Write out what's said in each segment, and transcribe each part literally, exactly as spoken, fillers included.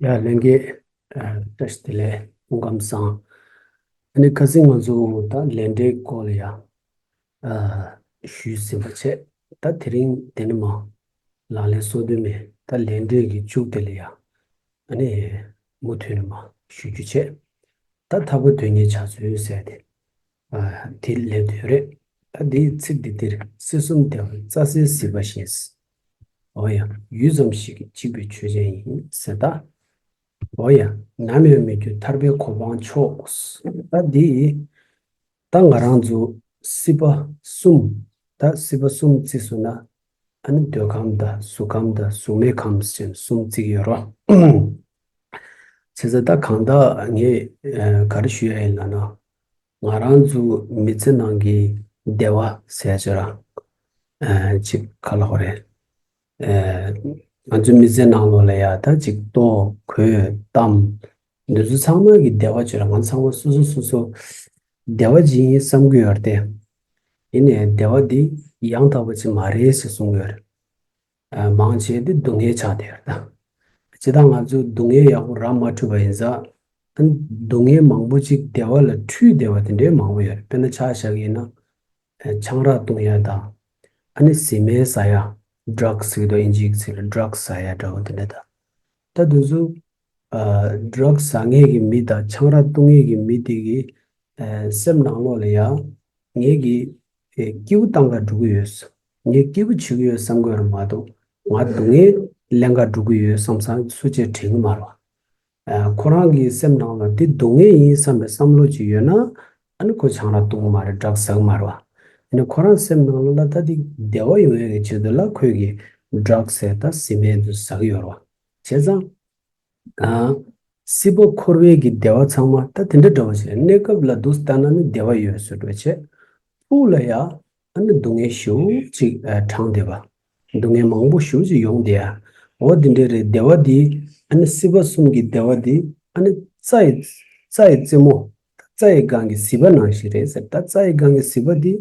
ཡ་ལྷན་རྒྱས། ཨ། བཀྲ་ཤིས་བདེ་ལེགས། སྐུ་ཁམས་བཟང་། ཨ་ནི་ཁ་སང་ང་ཚོ་ད་ལས་འབྲས་སྐོར་ལ་ཡ། ཨ། ཞུས་ཟིན་པ་བྱས། ད་དེ་རིང་དེ་ནི་མ། ལག་ལེན་སོ་བདུན་མའི་ད་ལས་འབྲས་ཀྱི་མཇུག་དེ་ལ་ཡ། ཨ་ནི་མུ་མཐུད་ནས་མ་ཞུ་རྒྱུ་བྱས། ད་ཐར་པ་དོན་གཉེར་བྱ་ཚུལ་ཟེར་ཏེ། ཨ། དེ་ལས་དོན་རེད། ད་འདིའི་ཚིག་འདི་འདིར་སྲིད་གསུམ་བདེ་བ་རྩྭ་སའི་ཟིལ་པ་བཞིན། འོ་ཡ། ཡུད་ཙམ་ཞིག་གིས་འཇིག་པའི་ཆོས་ཅན་ཡིན་ཟེར་ད། འོ་ཡ། ནམ་ཡང་མི་འགྱུར་ཐར་པའི་གོ་འཕང་མཆོག་ད་འདི། ད་ང་རང་ཚོ་སྲིད་པ་གསུམ། ད་སྲིད་པ་གསུམ་བརྩིས་སོང་ན། ཨ་ནི་འདོད་ཁམས་དང་གཟུགས་ཁམས་དང་གཟུགས་མེད་ཁམས་ཟེར་གསུམ་བརྩི་གི་ཡོད་རེད། བྱས་ཙང་ད་གང་ལྟར་ངས་ཨ་ག་རེ་ཞུ་ཡ་ཡིན་ལབ་ན། ང་རང་ཚོ་མི་ཚེ་ནང་གི་བདེ་བ་ཟེར་ཅིག་རང་ཨ་ཅིག་ག་ལབ་དགོས་རེད། ཨ། ང་ཚོའི་མི་ཚེ་ནང་ལོགས་ལ་ཡ་ད་ཅིག་ལྟོ་གོས་གཏམ། འདི་ཚོ་ཚང་མ་གི་བདེ་བ་ཅིག་རང་ང་ཚང་མ་སོ་སོ་སོ་སོ་བདེ་བ་ཅིག་ཡིན་བསམ་གི་ཡོད་རེད་དེ། ཡིན་ནའི་བདེ་བ་འདི་ཡང་དག་པ་ཅིག་མ་རེད་ཟེར་གསུང་གི་ཡོད་རེད། ཨ། མང་ཆེ་དེ་སྡུག་བསྔལ་ཆགས་བསྡད་ཡོད་རེད་ད། སྤྱིར་བཏང་ང་ཚོས་སྡུག་བསྔལ་ཡག་པོ་རག་མ་ཐུབ་པ་ཡིན་ཙང་། ཨ། སྡུག་བསྔལ་མང་པོ་ཅིག་བདེ་བ་ལ་འཁྲུལ་བསྡད་པ་དེ་འདྲའི་མང་པོ་ཡོད་རེད། དཔེར་ན་ཆ་བཞག་གི་ཡིན་ན། ཨ། ཆང་རག་བཏུང་ཡ་དང་། ཨ་ནི་ཟི་མེད་ཟ་ཡ། ཌྲག་ཟེར་གི་འདུག་ཨིན་ཇིའི་ཚིག་ལ་ཌྲག་ཟ་ཡ་འདྲ་བོ་དེ་འདྲ་དང་། ད་དེ་ཚོ། ཨ། ཌྲག་ཟ་མཁན་གྱི་མི་དང་ཆང་རག་བཏུང་མཁན་གྱི་མི་དེ་གི། ཨ། སེམས་ནང་ལོགས་ལ་ཡ། ངེད་ཀྱིས། ཨེ། སྐྱིད་པོ་བཏང་ག་འགྲོ་གི་ཡོད། ངས་སྐྱིད་པོ་བྱེད་ཀྱི་ཡོད་བསམ་གྱི་ཡོད་རེད་མ་གཏོགས། ང་སྡུག་བསྔལ་ལེན་ག་འགྲོ་གི་ཡོད་བསམ་བསམ་སུ་གཅིག་དྲན་གྱི་མ་རེད་བ། ཨ། ཁོ་རང་གི་སེམས་ནང་ལ་འདི་སྡུག་བསྔལ་ཡིན་བསམ་པའི་བསམ་བློ་ཅིག་ཡོད་ན། ཨ་ནི་ཁོ་ཆང་རག་བཏུང་གི་མ་རེད། ཌྲག་ཟ་གི་མ་རེད་བ། ཨ་ནི་ཁོ་རང་སེམས་ནང་ལ་ད་འདི་བདེ་བ་ཡོང་ཡ་གི་ཆེད་དུ་ལ་ཁོས་གི་ཌྲག་ཟེར་ད་ཟི་མེད་དུ་ཟ་གི་ཡོད་རེད་བ། བྱས་ཙང་། ཨ། སྲིད་པ་འཁོར་བའི་གི་བདེ་བ་ཚང་མ་ད་དེ་འདྲ་འདྲ་བོ་ཞིག་རེད། གནས་སྐབས་ལ་འདུག་ལྟ་ན་ནི་བདེ་བ་ཡོད་བཟོ་འདྲ་བྱས། ཕུགས་ལ་ཡ། ཨ་ནི་སྡུག་བསྔལ་ཞེ་པོ་ཅིག་ཨ། དྲངས་བསྡད་པ། སྡུག་བསྔལ་མང་པོ་ཞེ་པོ་ཅིག་ཡོང་བསྡད་ཡ། འོ་དེ་འདྲ་རེད། བདེ་བ་འདི། ཨ་ནི་སྲིད་པ་གསུམ་གྱི་བདེ་བ་འདི། ཨ་ནི་རྩྭ་ཡི། རྩྭ་ཡི་རྩེ་མོ། རྩྭ་ཡི་སྒང་གི་ཟིལ་པ་ནང་བཞིན་རེད་ཟེར། ད་རྩྭ་ཡི་སྒང་གི་ཟིལ་པ་འདི།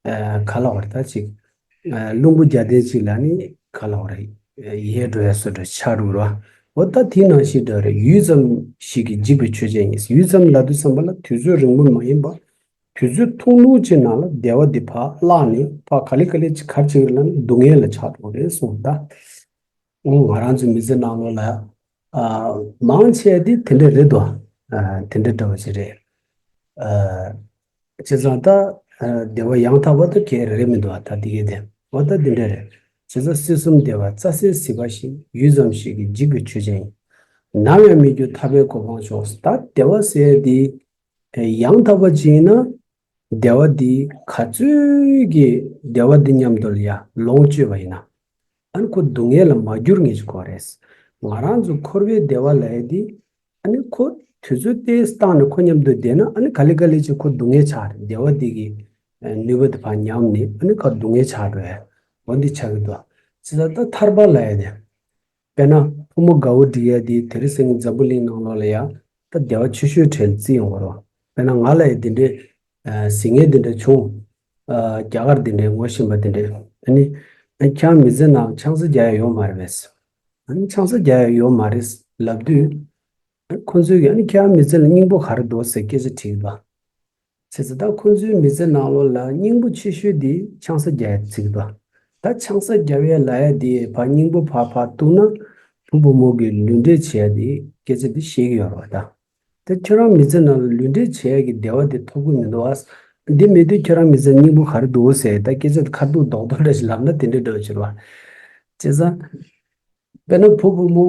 ཨ། ག་ལབ་དགོས་རེད་ད་ཅིག་ཨ། རླུང་བུ་རྒྱག་དུས་ཅིག་ལ་ནི་ག་ལབ་དགོས་རེད། ཡལ་འགྲོ་ཡ་བཟོ་འདྲ་ཆགས་འགྲོ་གི་རེད་བ། འོ་ད་དེ་ནང་བཞིན་འདྲ་རེད། ཡུད་ཙམ་ཞིག་གིས་འཇིག་པའི་ཆོས་ཅན་ཡིན། ཡུད་ཙམ་ལབ་དུས་ཙམ་པ་ལ་དུས་ཚོད་རིང་པོ་མ་ཡིན་པ། དུས་ཚོད་ཐུང་ཐུང་ཅིག་ནང་ལ་བདེ་བ་འདི་ཕར་བརླག་ནས་ཕར་ག་ལེ་ག་ལེ་ཅིག་ག་རེ་བྱེད་ཀྱི་རེད་ལབ་ན་སྡུག་བསྔལ་ལ་ཆགས་འགྲོ་གི་རེད་གསུངས་ད། ཨང་། ང་རང་ཚོའི་མི་ཚེ་ནང་ལོགས་ལ། ཨ། མང་ཆེ་དེ་དེ་འདྲ་རེད་དོ། ཨ། དེ་འདྲ་འདྲ་བ་ཞིག་རེད། ཨ། བྱས་ཙང་ད། ཨ། བདེ་བ་ཡང་དག་པ་དེ་ག་རེ་རེད་མི་འདུག་ཨ། ད་དེ་གས་དེ། འོ་ད་དེ་འདྲ་རེད། བྱས་ཙང་སྲིད་གསུམ་བདེ་བ་རྩྭ་སའི་ཟིལ་པ་བཞིན། ཡུད་ཙམ་ཞིག་གིས་འཇིག་པའི་ཆོས་ཅན་ཡིན། ནམ་ཡང་མི་འགྱུར་ཐར་པའི་གོ་འཕང་མཆོག་ད་བདེ་བ་ཟེར་དེ། ཨ། ཡང་དག་པ་ཅིག་ཡིན་ན། བདེ་བ་འདི་ག་ཚོད་ཀྱིས་བདེ་བ་འདི་མཉམ་དུ་ལ་ཡ་ལོངས་སྤྱོད་པ་ཡིན་ན། ཨ་ནི་ཁོ་སྡུག་བསྔལ་ལ་མ་གྱུར་ངེས་ཅིག་དགོས་རེད། ང་རང་ཚོ་འཁོར་བའི་བདེ་བ་ལབ་ཡ་འདི། ཨ་ནི་ཁོ་དུས་ཚོད་ཏོག་ཙམ་བཏང་ནས་ཁོ་མཉམ་དུ་བསྡད་ན་ཨ་ནི་ག་ལེ་ག་ལེ་ཅིག་ཁོ་སྡུག་བསྔལ་ཆགས་རེད། བདེ་བ་འདི་གི་ནུས་པ་དེ་ཕར་ཉམས་ནས་ཨ་ནི་ཁོ་སྡུག་བསྔལ་ཆགས་འགྲོ་ཡ། འོ་འདི་ཆགས་ཀྱི་འདུག་བྱས་ཙང་ད་ཐར་པ་ལབ་ཡ་དེ། དཔེར་ན་ཕོ་མོ་དགའ་བོ་འགྲིག་ཡ་དེ་དེ་རིང་སང་ཉིན་འཛམ་བུ་གླིང་ནང་ལོགས་ལ་ཡ་ད་བདེ་བ་ཆེ་ཤོས་གྲས་ལ་བརྩི་ཡོང་གི་རེད། དཔེར་ན་ང་ལ་ཡ་དེ་འདྲའི་ཨ་ཟིང་ངེ་དེ་འདྲ་བྱུང་། ཨ་རྒྱ་གར་དེ་འདྲའི་ངོ་ཤེས་པ་དེ་འདྲས། ཨ་ནི་ཨ་ཁྱེད་རང་མི་ཚེ་ནང་ཆང་ས་རྒྱག་ཡ་ཡོད་མ་རེད་པས། ཨ་ནི་ཆང་ས་རྒྱག་ཡ་ཡོད་མ་རེད་ལབ་དུས། ཨ་ཁོ་ཚོས་ཀྱིས་ཨ་ནི་ཁྱེད་རང་མི་ཚེ་ལ་སྙིང་པོ་ག་རེ་འདུག་ཟེར་སྐད་ཆ་དྲིས་པ། བྱས་ཙང་ད་ཁོ་ཚོའི་མི་ཚེ་ནང་ལོགས་ལ་སྙིང་པོ་ཆེ་ཤོས་དེ་ཆང་ས་རྒྱག་ཡ་བརྩི་གི་འདུག་ད་ཆང་ས་རྒྱག་ཡ་ལབ་ཡ་དེ་ཕར་སྙིང་པོ་ཕར་ཕར་གཏུགས་ན་བུ་བུ་མོ་གི་ལུས་འབྲེལ་བྱེད་ཡ་དེ་སྐད་ཆ་དེ་བཤད་ཀྱི་ཡོད་རེད་བ་ད། དེ་ཁྱོད་རང་མི་ཚེ་ནང་ལ་ལུས་འབྲེལ་བྱེད་ཡ་གི་བདེ་བ་དེ་ཐོབ་ཀྱི་མི་འདུག་ཨ། འདི་མེད་དུས་ཁྱོད་རང་མི་ཚེ་སྙིང་པོ་ག་རེ་འདུག་ཟེར་ད་སྐད་ཆ་དེ་ཁ་ཐུག་རྡོག་རྡོག་འདྲ་ཞིག་ལབ་ན་དེ་འདྲ་འདྲ་བོ་ཞིག་རེད་བ། བྱས་ཙང་། དཔེར་ན་ཕོ་བུ་མོ།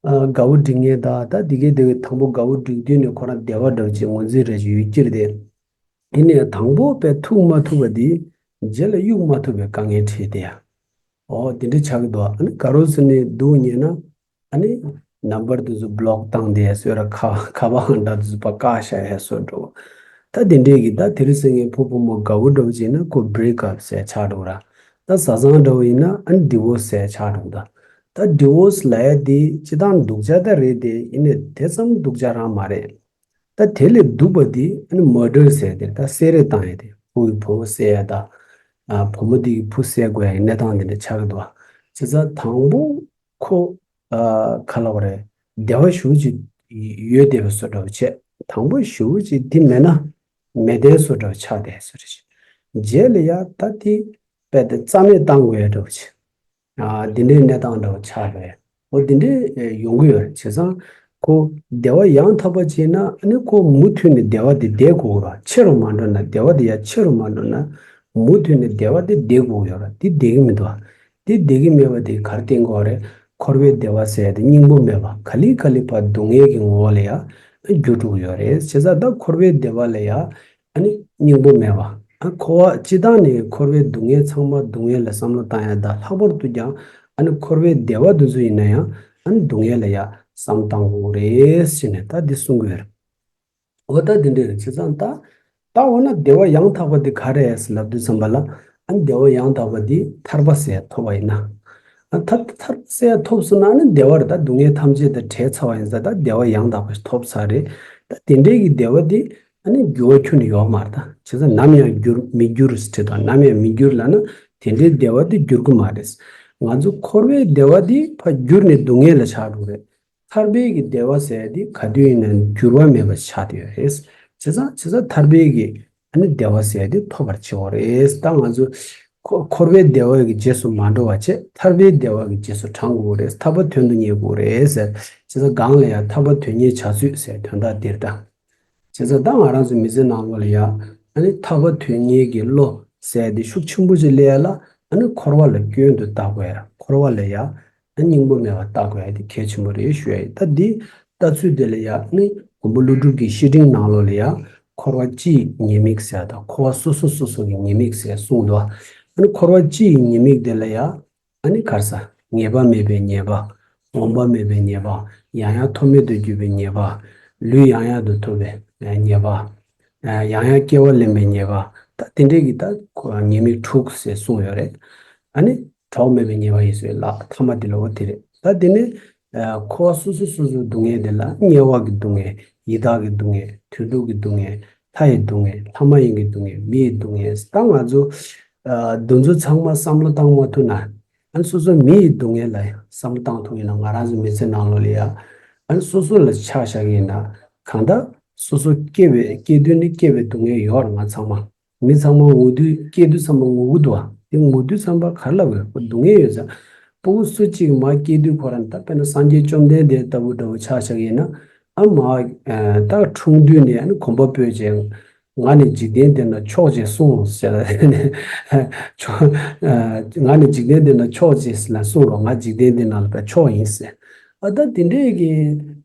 ཨ་དགའ་བོ་འགྲིག་མཁན་དང་ད་དེ་གའི་དེ་གའི་དང་པོ་དགའ་བོ་འགྲིག་དུས་ནས་ཁོ་རང་བདེ་བ་འདྲ་བོ་ཅིག་ངོས་འཛིན་རེ་ཞིག་ཡོད་ཀྱི་རེད་དེ། ཡིན་ནའི་དང་པོ་དཔེ་ཐུག་མ་ཐུབ་པ་དེ་རྗེས་ལ་གཡུག་མ་ཐུབ་པའི་དཀའ་ངལ་འཕྲད་དེ་ཡ། འོ་དེ་འདྲ་ཆགས་ཀྱི་འདུག་ཨ་ནི་དགའ་རོགས་ཟེར་ནས་སྡུག་ཉེས་ན། ཨ་ནི་ནམ་བར་དུ་ཚོ་བློག་བཏང་དེ་སོས་ར་ཁ་ཁ་པར་འདྲ་དུ་ཚོ་ཕར་བཀག་བཞག་ཡ་སོགས་འགྲོ། ད་དེ་འདྲས་ཀྱི་ད་དེ་རིང་སང་ཉིན་ཕོ་བུ་མོ་དགའ་བོ་འདྲ་བོ་ཅིག་ན་ཁོ་བྷི་རེག་ཨབ་ཟེར་ཆགས་འགྲོ་ར། ད་བཟའ་ཚང་འདྲ་བོ་ཡིན་ན་ཨ་ནི་ཌི་བོ་སི་ཟེར་ཆགས་འགྲོ་ད། ད་ཌི་བོ་སི་ལབ་ཡ་དེ་སྤྱིར་བཏང་སྡུག་ཅག་ད་རེད་དེ་ཡིན་ནའི་དེ་ཙམ་སྡུག་ཅག་རང་མ་རེད། ད་དེ་ལས་སྡུག་པ་དེ་ཨ་ནི་མར་ཌར་ཟེར་དེ་ད་བསད་རེས་བཏང་ཡ་དེ་ཕོ་ཡི་བུ་མོ་བསད་ཡ་ད། ཨ་བུ་མོ་དེ་གི་བུ་བསད་དགོས་ཡ་གི་གནས་སྟངས་དེ་འདྲ་ཆགས་ཀྱི་འདུག་ཨ། བྱས་ཙང་དང་པོ་ཁོ། ཨ་ག་ལབ་དགོས་རེད། བདེ་བ་ཞེ་པོ་ཅིག་ཡོད་བསྡད་པའི་བཟོ་འདྲ་བོ་བྱས། དང་པོ་ཞེ་པོ་ཅིག་འདི་མེད་ན་མེད་བསྡད་བཟོ་འདྲ་བོ་ཆགས་བསྡད་བཟོ་འདྲ་ཅིག་རྗེས་ལ་ཡ་ད་དེ་རྦད་དེ་རྩ་མེད་བཏང་དགོས་ཡ་འདྲ་བོ་ཅིག་ཨ། འདི་འདྲའི་གནས་སྟངས་འདྲ་བོ་ཆགས་པས། འོ་འདི་འདྲའི་ཡོང་གི་ཡོད་རེད། བྱས་ཙང་ཁོ་བདེ་བ་ཡང་དག་པ་བྱས་ན་ཨ་ནི་ཁོ་མུ་མཐུད་ནས་བདེ་བ་དེ་བསྡད་དགོས་ར། ཆེ་རུ་མ་འགྲོ་ན་བདེ་བ་དེ་ཡང་ཆེ་རུ་མ་འགྲོ་ན་མུ་མཐུད་ནས་བདེ་བ་དེ་བསྡད་དགོས་ཡོད་ར། དེ་བསྡད་ཀྱི་མི་འདུག་དེ་བསྡད་ཀྱི་མེད་པ་དེ་ག་རེ་བསྟན་དགོས་རེད། འཁོར་བའི་བདེ་བ་ཟེར་ཡ་དེ་སྙིང་པོ་མེད་པ་ག་ལེ་ག་ལེ་བར་སྡུག་བསྔལ་གྱི་ངོ་བོ་ལ་ཡང་འགྱུར་འགྲོ་གི་ཡོད་རེད། བྱས་ཙང་ད་འཁོར་བའི་བདེ་བ་ལ་ཡང་ཨ་ནི་སྙིང་པོ་མེད་པ། ཨ། འཁོར་བ་སྤྱི་བཏང་ནས་འཁོར་བའི་སྡུག་བསྔལ་ཚང་མ་སྡུག་བསྔལ་ལ་བསམ་བློ་བཏང་ཡ་དང་། ལྷག་པར་དུ་ཀྱང་ཨ་ནི་འཁོར་བའི་བདེ་བ་དེ་ཚོ་ཡིན་ན་ཡང་ཨ་ནི་སྡུག་བསྔལ་ལ་ཡ་བསམ་བློ་བཏང་དགོས་རེད་ཟེར་ནས་ད་འདི་གསུང་གི་ཡོད་རེད། འོ་ད་འདི་འདྲ་རེད། བྱས་ཙང་ད། ད་འོ་ན་བདེ་བ་ཡང་དག་པ་འདི་ག་རེ་རེད་ལབ་དུས་ཙམ་པ་ལ། ཨ་ནི་བདེ་བ་ཡང་དག་པ་འདི་ཐར་པ་ཟེར་ཐོབ་པ་ཡིན་ན། ཨ། ཐར་ཐར་པ་ཟེར་ཐོབ་སོང་ན་ཨ་ནི་བདེ་བ་རེད། ད་སྡུག་བསྔལ་ཐམས་ཅད་དང་བྲལ་ཚར་བ་ཡིན་ཙང་ད་བདེ་བ་ཡང་དག་པ་ཐོབ་ཚར་རེད། ད་དེ་འདྲའི་གི་བདེ་བ་འདི་ཨ་ནི་འགྱུར་བ་ཁྱོན་ནས་ཡོད་མ་རེད། ད་བྱས་ཙང་ནམ་ཡང་འགྱུར་མི་འགྱུར་ཟེར་དང་། ནམ་ཡང་མི་འགྱུར་ལབ་ན་དེ་འདྲའི་བདེ་བ་འདི་འགྱུར་གི་མ་རེད། ང་ཚོ་འཁོར་བའི་བདེ་བ་འདི་ཕར་འགྱུར་ནས་སྡུག་བསྔལ་ལ་ཆགས་འགྲོ་གི་རེད། ཐར་པའི་གི་བདེ་བ་ཟེར་ཡ་དེ་ག་དུས་ཡིན་ན་འགྱུར་བ་མེད་པ་ཆགས་བསྡད་ཡོད་རེད། བྱས་ཙང་བྱས་ཙང་ཐར་པའི་གི་ཨ་ནི་བདེ་བ་ཟེར་ཡ་དེ་ཐོབ་པར་བྱེད་དགོས་རེད། ད་ང་ཚོ་འཁོར་འཁོར་བའི་བདེ་བ་གི་རྗེས་སུ་མ་འགྲོ་བ་བྱས། ཐར་པའི་བདེ་བ་གི་རྗེས་སུ་འབྲང་དགོས་རེད། ཐར་པ་དོན་དུ་གཉེར་དགོས་རེད་ཟེར། བྱས་ཙང་སྒང་ལ་ཡང་ཐར་པ་དོན་གཉེར་བྱ་ཚུལ་ཟེར་དོན་དག་འདིར་ད། བྱས་ཙང་ད་ང་རང་ཚོ་མི་ཚེ་ནང་ལོགས་ལ་ཡ་ཨ་ནི་ཐར་པ་དོན་གཉེར་གྱི་བློ་ཟེར་ཡ་དེ་ཤུགས་ཆེན་པོ་ཅིག་སླེབས་ཡ་ལ་ཨ་ནི་འཁོར་བ་ལ་སྐྱོན་དུ་བལྟ་དགོས་ཡ། འཁོར་བ་ལ་ཡ་ཨ་སྙིང་པོ་མེད་པ་བལྟ་དགོས་ཡ་དེ་གལ་ཆེན་པོ་རེད་ཞུ་ཡ་ཡིན། ད་འདི་ལྟ་ཚུལ་དེ་ལ་ཡ་ཨ་ནི་མགོན་པོ་ཀླུ་སྒྲུབ་ཀྱི་བཤེས་སྤྲིང་ནང་ལོགས་ལ་ཡ་འཁོར་བ་སྤྱི་ཡི་ཉེས་དམིགས་ཟེར་ཡ་དང་། འཁོར་བ་སོ་སོ་སོ་སོ་གི་ཉེས་དམིགས་ཟེར་གསུངས་འདུག་ཨ་ནི་འཁོར་བ་སྤྱི་ཡི་ཉེས་དམིགས་དེ་ལ་ཡ་ཨ་ནི་ག་རེ་ཟ། ངེས་པ་མེད་པའི་ཉེས་པ། ངོམས་པ་མེད་པའི་ཉེས་པ། ཡང་ཡང་ཐོག་མེད་དུ་གྱུར་པའི་ཉེས་པ། ལུས་ཡང་ཡང་དུ་འཐོར་བའི་ཉེས་པ། ཡང་ཡང་སྐྱེ་བ་ལེན་པའི་ཉེས་པ། ད་དེ་འདྲའི་གི་ད་ཁོ་ཉེས་དམིགས་དྲུག་ཟེར་གསུངས་ཡོད་རེད། ཨ་ནི་གྲོགས་མེད་པའི་ཉེས་པ་ཡིན་ཟེར་བའི་ལ་ཐ་མ་དེ་ལ་འོ་དེ་རེད། ད་དེ་ནི་འཁོར་བ་སོ་སོ་སོ་སོའི་སྡུག་བསྔལ་དེ་ལ་དམྱལ་བ་གི་སྡུག་བསྔལ། ཡི་དྭགས་ཀྱི་སྡུག་བསྔལ། དུད་འགྲོ་གི་སྡུག་བསྔལ། ལྷ་ཡི་སྡུག་བསྔལ། ལྷ་མ་ཡིན་གྱི་སྡུག་བསྔལ། མི་ཡི་སྡུག་བསྔལ། ད་ང་ཚོ་འདི་ཚོ་ཚང་མ་བསམ་བློ་བཏང་མ་ཐུབ་ན། ཨ་ནི་སོ་སོ་མི་ཡི་སྡུག་བསྔལ་ལ་བསམ་བློ་བཏང་ཐུབ་ཡིན་ན། ང་རང་ཚོའི་མི་ཚེ་ནང་ལོགས་ལ་ཡ། ཨ་ནི་སོ་སོ་ལ་ཆ་བཞག་ཡིན་ན། གང་ལྟར་སོ་སོ་སྐྱེ་བའི་སྐྱེ་དུས་ནས་སྐྱེ་བའི་སྡུག་བསྔལ་ཡོད་རེད། ང་ཚང་མ། མི་ཚང་མ་ངུ་དུས་སྐྱེ་དུས་ཚང་མ་ངུ་གི་འདུག་བ། དེ་ངུ་དུས་ཚང་མ་ག་རེ་ལབ་དགོས། ཁོ་སྡུག་བསྔལ་ཡོད་ཙང་། ཕྲུ་གུ་སུ་གཅིག་མར་སྐྱེ་དུས་ཁོ་རང་ད་དཔེར་ན་སངས་རྒྱས་བཅོམ་ལྡན་འདས་ལྟ་བུ་འདྲ་བོ་ཆ་བཞག་ཡིན་ན། ཨ་མ་ད་ཆུང་དུས་ནས་ཨ་ནི་གོམ་པ་སྤོས་བྱས། ང་ནི་འཇིག་རྟེན་འདི་ན་མཆོག་ཅེས་གསུངས་ཟེར། ང་ནི་འཇིག་རྟེན་འདི་ན་མཆོག་ཅེས་ལ་གསུངས་རོགས། ང་འཇིག་རྟེན་འདི་ན་ལ་བའི་མཆོག་ཡིན་ཟེར། ཨ་ད་དེ་འདྲས་ཀྱི་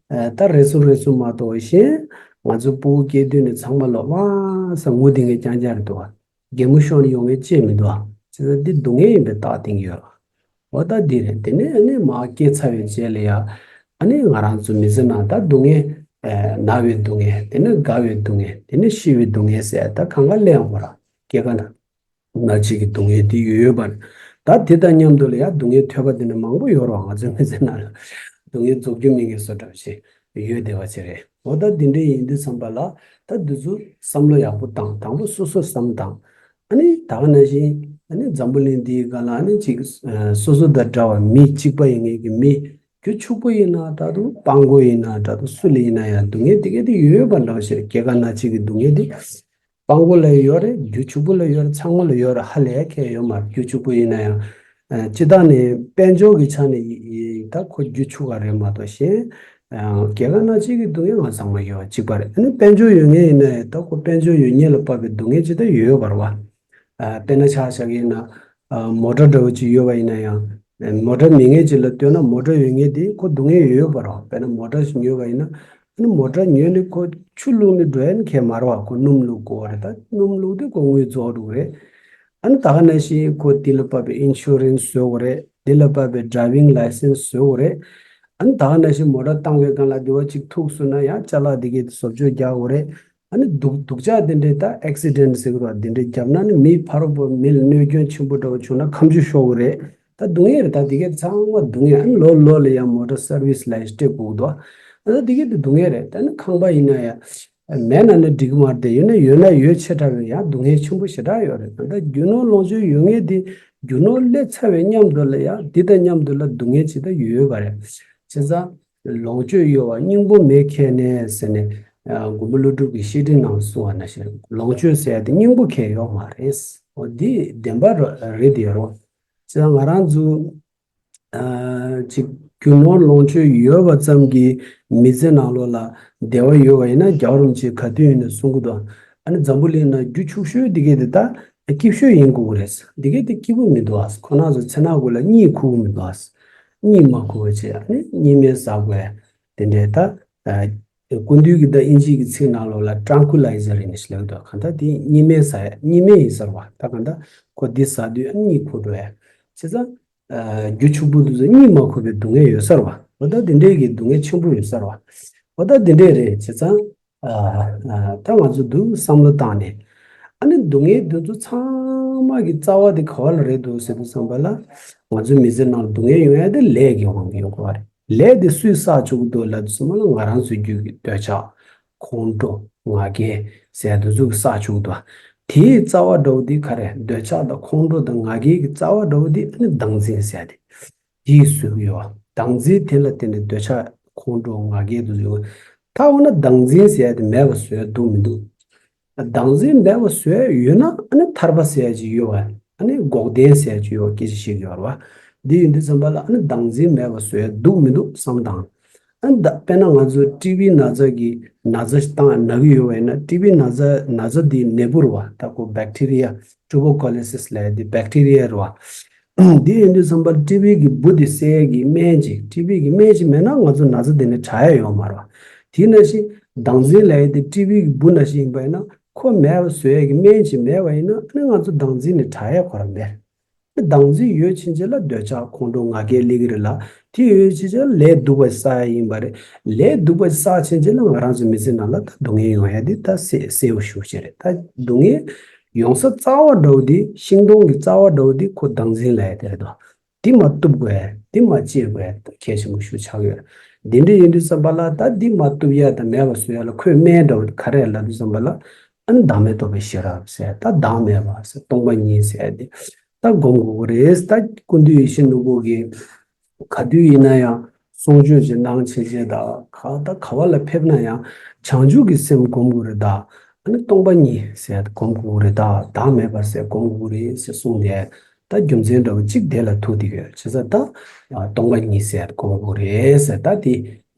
ད་རེ་ཟུང་རེ་ཟུང་མ་གཏོགས་གཞན་ང་ཚོ་ཕྲུ་གུ་སྐྱེ་དུས་ནས་ཚང་མ་ལོ་མ་ས་ངུ་དེ་ངས་རྐྱང་རྐྱང་རེད་འདུག་བ། གད་མོ་ཤོར་ནས་ཡོང་མཁན་ཅིག་མི་འདུག་བ། བྱས་ཙང་འདི་སྡུག་བསྔལ་ཡིན་པའི་རྟགས་བསྟན་གྱི་ཡོད་རེད། འོ་ད་འདི་རེད། དེ་ནས་ཨ་ནི་མར་སྐྱེས་ཚར་བའི་རྗེས་ལ་ཡ། ཨ་ནི་ང་རང་ཚོ་མི་ཚེ་ནང་ད་སྡུག་བསྔལ། ན་བའི་སྡུག་བསྔལ། དེ་ནས་རྒ་བའི་སྡུག་བསྔལ། དེ་ནས་ཤི་བའི་སྡུག་བསྔལ་ཟེར་ད་གང་ག་ལས་ཡོང་བ་ར། སྐྱེ་རྒ་ན་འཆི་གི་སྡུག་བསྔལ་འདི་ཡོད་ཡོད་པ་རེད། ད་དེ་དང་མཉམ་དུ་ལ་ཡ་སྡུག་བསྔལ་ཐོས་པ་འདི་ནི་མང་པོ་ཡོད་རེད་བ། ང་ཚོའི་མི་ཚེ་ནང་ལ་སྡུག་བསྔལ་རྫོགས་རྒྱུ་མེད་མཁན་བཟོ་འདྲ་བ་ཞིག་ཡོད་བསྡད་པ་ཅིག་རེད། འོ་ད་འདི་འདྲ་ཡིན་དུས་ཙམ་པ་ལ་ད་འདི་ཚོ་བསམ་བློ་ཡག་པོ་བཏང་། དང་པོ་སོ་སོ་བསམ་བཏང་། ཨ་ནི་ད་ག་ནང་བཞིན་ཨ་ནི་འཛམ་བུ་གླིང་འདིའི་སྒང་ལ་ཨ་ནི་ཅིག་སོ་སོ་དང་འདྲ་བ་མི་གཅིག་པ་ཡིན་མཁན་གྱི་མི། རྒྱུ་ཕྱུག་པོ་ཡིན་ན་འདྲ་འདུག་སྤྲང་པོ་ཡིན་ན་འདྲ་འདུག་སུ་ལ་ཡིན་ན་ཡང་སྡུག་བསྔལ་དེ་ག་དེ་ཡོད་ཡོད་པ་འདྲ་བ་ཞིག་སྐྱེ་རྒ་ན་འཆི་གི་སྡུག་བསྔལ་དེ། སྤྲང་པོ་ལ་ཡོད་རེད། རྒྱུ་ཕྱུག་པོ་ལ་ཡོད་རེད། ཚང་མ་ལ་ཡོད་རེད། ཧ་ལས་ཁྱད་ཡོད་མ་རེད། རྒྱུ་ཕྱུག་པོ་ཡིན་ན་ཡང་། ཨ། སྤྱིར་བཏང་ནས་དཔལ་འབྱོར་གྱི་ཆ་ནས་ཡི་ཡི་ད་ཁོ་རྒྱུ་ཕྱུག་པ་རེད་མ་གཏོགས་གཞན། ཨ། སྐྱེ་རྒ་ན་འཆི་གི་སྡུག་བསྔལ་ང་ཚང་མ་ཡོད་པ་གཅིག་པ་རེད། ཨ་ནི་དཔལ་འབྱོར་ཡོད་མཁན་ཡིན་ན་ཡང་ད་ཁོ་དཔལ་འབྱོར་ཡོད་མཁན་ལ་དཔག་པའི་སྡུག་བསྔལ་ཅིག་ད་ཡོད་ཡོད་པ་རེད་བ། ཨ། དཔེར་ན་ཆ་བཞག་ཡིན་ན། ཨ། མོ་ཊ་འདྲ་བོ་ཅིག་ཡོད་པ་ཡིན་ན་ཡང་། མོ་ཊ་མེད་མཁན་ཅིག་ལ་ལྟོས་ན་མོ་ཊ་ཡོད་མཁན་དེ་ཁོ་སྡུག་བསྔལ་ཡོད་ཡོད་པ་རེད་བ། དཔེར་ན་མོ་ཊ་ཞིག་ཉོས་པ་ཡིན་ན། ཨ་ནི་མོ་ཊ་ཉོས་ནས་ཁོ་ཆུ་བླུགས་ནས་འགྲོ་ཡ་ནི་གལ་མ་རེད་བ། ཁོ་སྣུམ་བླུགས་དགོས་པ་རེད། ད་སྣུམ་བླུགས་དུས་ཁོ་དངུལ་རྫོགས་འགྲོ་གི་རེད། ཨ་ནི་ད་ག་ནང་བཞིན་ཁོ་དེ་ལ་དཔག་པའི་ཨིན་ཤུ་རན་སི་བཟོ་དགོས་རེད། དེ་ལ་དཔག་པའི་ཌ་རའི་ཝིང་ལའི་སེན་སི་བཟོ་དགོས་རེད། ཨ་ནི་ད་ག་ནང་བཞིན་མོ་ཊ་བཏང་བའི་སྒང་ལ་དེ་བ་ཅིག་ཐུག་སོང་ན་ཡང་ཅ་ལག་དེ་གའི་བཟོ་བཅོས་རྒྱག་དགོས་རེད། ཨ་ནི་སྡུག་སྡུག་ཅག་དེ་འདྲའི་ད་ཨེག་སི་ཌེན་ཊི་ཟེར་གི་རེད་བ། དེ་འདྲའི་བརྒྱབ་ན་ནི་མི་ཕར་རོགས་པོ་མི་ལ་གནོད་སྐྱོན་ཆེན་པོ་འདྲ་བོ་བྱུང་ན་ཁ་མཆུ་ཤོར་གི་རེད། ད་སྡུག་བསྔལ་རེད། ད་དེ་གའི་ཚང་མ་སྡུག་བསྔལ། ཨ་ནི་ལོ་ལོ་ལ་ཡང་མོ་ཊ་སར་ཝི་སི་ལ་ཡང་སྤྲད་དགོས་ཀྱི་འདུག་ཨ་ད་དེ་གའི་དེ་སྡུག་བསྔལ་རེད། ད་ནི་ཁང་པ་ཡིན་ན་ཡང་མེད་ན་ནི་འགྲིག་གི་མ་རེད་དེ། ཡོད་ན་ཡོད་ན་ཡོད་ཆེ་དྲགས་པའི་ཡང་སྡུག་བསྔལ་ཆེན་པོ་ཞེ་དྲག་ཡོད་རེད། ད་ད་རྒྱུ་ནོར་ལོངས་སྤྱོད་ཡོད་མཁན་དེ་རྒྱུ་ནོར་སླེབས་ཚར་བའི་མཉམ་དུ་ལ་ཡང་འདི་དང་མཉམ་དུ་ལ་སྡུག་བསྔལ་ཅིག་ད་ཡོད་ཡོད་པ་རེད། བྱས་ཙང་། ལོངས་སྤྱོད་གཡོ་བ་སྙིང་པོ་མེད་ཁྱེར་ནས་ཟེར་ནས། ཨ། མགོན་པོ་ཀླུ་སྒྲུབ་ཀྱི་བཤེས་སྤྲིང་ནང་གསུངས་པ་ནང་བཞིན་ལོངས་སྤྱོད་ཟེར་ཡ་དེ་སྙིང་པོ་ཁྱེར་ཡོད་མ་རེད། འོ་འདི་བདེན་པ་ར་རེད་དེ་རོ། བྱས་ཙང་ང་རང་ཚོ། ཨ། ཅིག་རྒྱུ་ནོར་ལོངས་སྤྱོད་ཡོད་པ་ཙམ་གྱིས་མི་ཚེ་ནང་ལོགས་ལ་བདེ་བ་ཡོད་པ་ཡིན་ན། རྒྱལ་བ་རིན་པོ་ཆེས་ག་དུས་ཡིན་ནའི་གསུང་གི་འདུག་ཨ་ནི་འཛམ་བུ་གླིང་ན་རྒྱུ་ཕྱུག་ཤོས་འདི་གས་དེ་ད་སྐྱིད་ཤོས་ཡིན་དགོས་ཀྱི་རེད། འདི་གས་དེ་སྐྱིད་པོ་མི་འདུག་ཨ། ཁོ་རང་ཚོ་ཚེ་ནང་དགུ་ལ་གཉིད་ཁུག་གི་མི་འདུག་ཨ། གཉིད་མ་ཁུག་པ་བྱས། ཨ་ནི་གཉིད་སྨན་ཟ་དགོས། དེ་འདྲའི་ད། ཨ། སྐུ་མདུན་གྱིས་ད་དབྱིན་ཇིའི་གི་ཚིག་ནང་ལོགས་ལ་ཊྲན་ཀུ་ལའི་ཛར་ཡིན་ཞེས་ལབ་འདུག་གང་ལྟར་དེ་གཉིད་སྨན་ཟ་ཡ། གཉིད་སྨན་ཡིན་ཟེར་བ། ད་གང་ལྟར་ཁོ་འདི་ཟ་དུས་ཨ་ནི་གཉིད་ཁུག་འགྲོ་ཡ། བྱས་ཙང་། ཨ། རྒྱུ་ཕྱུག་པོ་དེ་ཚོ་གཉིད་མ་ཁུག་པའི་སྡུག་བསྔལ་ཡོད་ས་རེད་བ། འོ་ད་དེ་འདྲའི་གི་སྡུག་བསྔལ་ཆེན་པོ་ཡོད་ས་རེད་བ། འོ་ད་དེ་འདྲའི་རེད། བྱས་ཙང་། ཨ། ཨ། ད་ང་ཚོ་འདུག་བསམ་བློ་བཏང་ནས། ཨ་ནི་སྡུག་བསྔལ་དེ་ཚོ་ཚང་མ་གི་རྩ་བ་དེ་ག་བ་ལ་རེད་འདུག་ཟེར་དུས་ཙམ་པ་ལ། ང་ཚོའི་མི་ཚེ་ནང་ལ་སྡུག་བསྔལ་ཡོང་ཡ་དེ་ལས་ཀྱི་དབང་གིས་ཡོང་གི་ཡོད་རེད། ལས་དེ་སུས་བསགས་བཅུག་གི་འདུག་ལབ་དུས་ཙམ་པ་ལ། ང་རང་ཚོའི་རྒྱུད་ཀྱི་འདོད་ཆགས། ཁོང་ཁྲོ། ང་རྒྱལ་ཟེར་ཡ་དེ་ཚོ་གིས་བསགས་བཅུག་གི་འདུག་དེའི་རྩ་བ་འདྲ་བོ་དེ་ག་རེ། འདོད་ཆགས་དང་ཁོང་ཁྲོ་དང་ང་རྒྱལ་གྱི་རྩ་བ་འདྲ་བོ་དེ་ཨ་ནི་བདག་འཛིན་ཟེར་ཡ་དེ། དེས་བཟོས་ཀྱི་ཡོད། བདག་འཛིན་དེ་ལ་བརྟེན་ནས་འདོད་ཆགས་ཁོང་ཁྲོ་ང་རྒྱལ་དེ་ཚོ་ཡོང་། ད་འོ་ན་བདག་འཛིན་ཟེར་ཡ་དེ་མེད་པ་བཟོ་ཡ་འདུག་མི་འདུག་བདག་འཛིན་མེད་པ་བཟོ་ཡ་ཡོད་ན། ཨ་ནི་ཐར་པ་ཟེར་ཡ་ཅིག་ཡོད་པ། ཨ་ནི་འགོག་བདེན་ཟེར་ཡ་ཅིག་ཡོད་པ་སྐད་ཆ་བཤད་ཀྱི་ཡོད་རེད་བ། འདི་ཡིན་དུས་ཙམ་པ་ལ། ཨ་ནི་བདག་འཛིན་མེད་པ་བཟོ་ཡ་འདུག་མི་འདུག་བསམ་དང་། ཨ་ནི་ད་དཔེར་ན་ང་ཚོ་ཊི་བི་ན་ཚ་གི་ན་ཚ་ཞིག་བཏང་ན་གི་ཡོད་པ་ཡིན་ན། ཊི་བི་ན་ཚ་ན་ཚ་འདི་ནད་འབུ་རེད་བ། ད་ཁོ་བེག་ཊི་རི་ཡ། ཊུ་བར་ཀུ་ལོ་སིས་ལབ་ཡ་འདི་བེག་ཊི་རི་ཡ་རེད་བ། འདི་ཡིན་དུས་ཙམ་པ་ཊི་བི་གི་འབུ་འདི་བསད་ཡ་གི་སྨན་ཅིག་ཊི་བི་གི་སྨན་ཅིག་མེད་ན་ང་ཚོ་ན་ཚ་འདི་ནས་དྲག་ཡ་ཡོད་མ་རེད་བ། དེ་ནང་བཞིན་བདག་འཛིན་ལབ་ཡ་དེ་ཊི་བི་གི་འབུ་ནང་བཞིན་ཡིན་པ་ཡིན་ན། ཁོ་མེད་པ་བཟོ་ཡ་གི་སྨན་ཅིག་མེད་པ་ཡིན་ན། ཨ་ནི་ང་ཚོ་བདག་འཛིན་ནས་དྲག་ཡ་ཁོ་རང་མེད། བདག་འཛིན་ཡོད་ཕྱིན་ཆད་ལ་འདོད་ཆགས་ཁོང་ཁྲོ་ང་རྒྱལ་སླེབས་ཀྱི་རེད་ལ། དེ་ཡོད་ཕྱིན་ཆད་ལ་ལས་སྡུག་པ་བསགས་ཡ་ཡིན་པ་རེད། ལས་སྡུག་པ་བསགས་ཕྱིན་ཆད་ལ་ང་རང་ཚོའི་མི་ཚེ་ནང་ལ་ད་སྡུག་བསྔལ་ཡོང་ཡ་དེ་ད་གསལ་གསལ་པོ་ཞེ་པོ་ཅིག་རེད། ད་སྡུག་བསྔལ་ཡོང་ས་རྩ་བ་འདྲ་བོ་དེ། ཤིང་སྡོང་གི་རྩ་བ་འདྲ་བོ་དེ་ཁོ་བདག་འཛིན་ལབ་ཡ་དེ་རེད་དོ། འདི་མ་གཏུབ་དགོས། འདི་མ་བཅད་དགོས། གལ་ཆེན་པོ་ཞེ་པོ་ཆགས་ཡོད། འདི་འདྲ་ཡིན་དུས་ཙམ་པ་ལ། ད་འདི་མ་གཏུབ་ཡ་དང་མེད་པ་བཟོ་ཡ་ལ་ཁོས་སྨན་འདྲ་བོ་ག་རེ་ལབ་དུས་ཙམ་པ་ལ། ཨ་ནི་བདག་མེད་རྟོགས་པའི་ཤེས་རབ་ཟེར། ད་བདག་མེད་པ་ཟེར། སྟོང་པ་ཉིད་ཟེར་ཡ་དེ་ད་སྒོམ་དགོས་ཀྱི་རེད། ད་སྐུ་མདུན་ཡིད་བཞིན་ནོར་བུ་གིས་ག་དུས་ཡིན་ན་ཡང་གསུང་ཆོས་ཅིག་གནང་ཕྱིན་ཆད། ད་ག་ད་ག་བ་ལ་ཕེབས་ན་ཡང་བྱང་ཆུབ་ཀྱི་སེམས་སྒོམ་དགོས་རེད། ད་ཨ་ནི་སྟོང་པ་ཉིད་ཟེར་ཡ་དེ་སྒོམ་དགོས་ཀྱི་རེད། ད་བདག་མེད་པ་ཟེར་སྒོམ་དགོས་ཀྱི་རེད་ཟེར་གསུངས་ཏེ། ད་རྒྱུ་མཚན་འདྲ་བོ་གཅིག་དེ་ལ་ཐུག་བསྡད་ཡོད། བྱས་ཙང་ད་སྟོང་པ་ཉིད་ཟེར་ཡ་དེ་སྒོམ་དགོས་རེད་ཟེར། ད་དེ་